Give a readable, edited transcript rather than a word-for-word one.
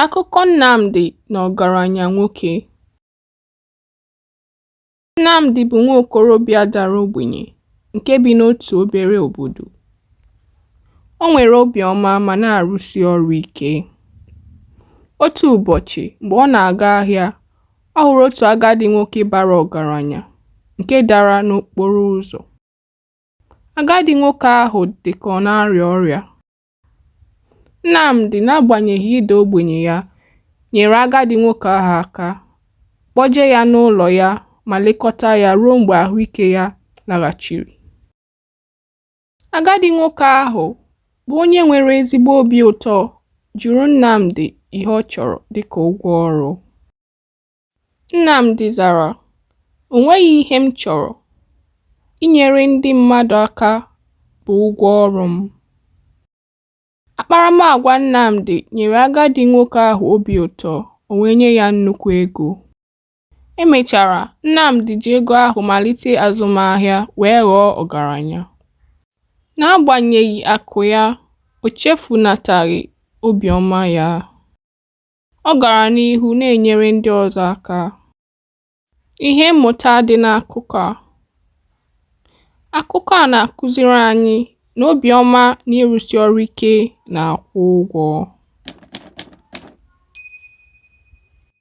Akụkọ Nnamdi na ọgaranya nwoke. Nnamdi bụ nwa okorobịa dara ogbenye nke bi n'otu obere obodo. O nwere obiọma ma na-arụsi ọrụ ike. Otu ụbọchị, mgbe ọ na-aga ahịa, ọ hụrụ otu agadi nwoke bara ọgaranya nke dara n'okporo ụzọ. Agadi nwoke ahụ dị ka ọ na-arịa ọrịa. Nnamdi, n'agbanyeghị ịda ogbenye ya, nyere agadi nwoke ahụ aka, kpọje ya n'ụlọ ya ma lekọta ya ruo mgbe ahụike ya laghachiri. Agadi nwoke ahụ, bụ onye nwere ezigbo obi ụtọ, jụrụ Nnamdi ihe ọ chọrọ dịka ụgwọ ọrụ. Nnamdi zara, "O nweghị ihe m chọrọ, inyere ndị mmadụ aka bụ ụgwọ ọrụ m." Akparamagwa Nnamdi nyere agadi nwoke ahụ obi ụtọ, o wee nye ya nnukwu ego. E mechara, Nnamdi ji ego ahụ malite azụmahịa wee ghọọ ọgaranya. N'agbanyeghị akụ ya, o chefunataghị obiọma ya. Ọ gara n'ihu na-enyere ndị ọzọ aka. Ihe mmụta dị n'akụkọ a. Akụkọ a na-akụziri anyị na obiọma na ịrụsi ọrụ ike na-akwụ ụgwọ.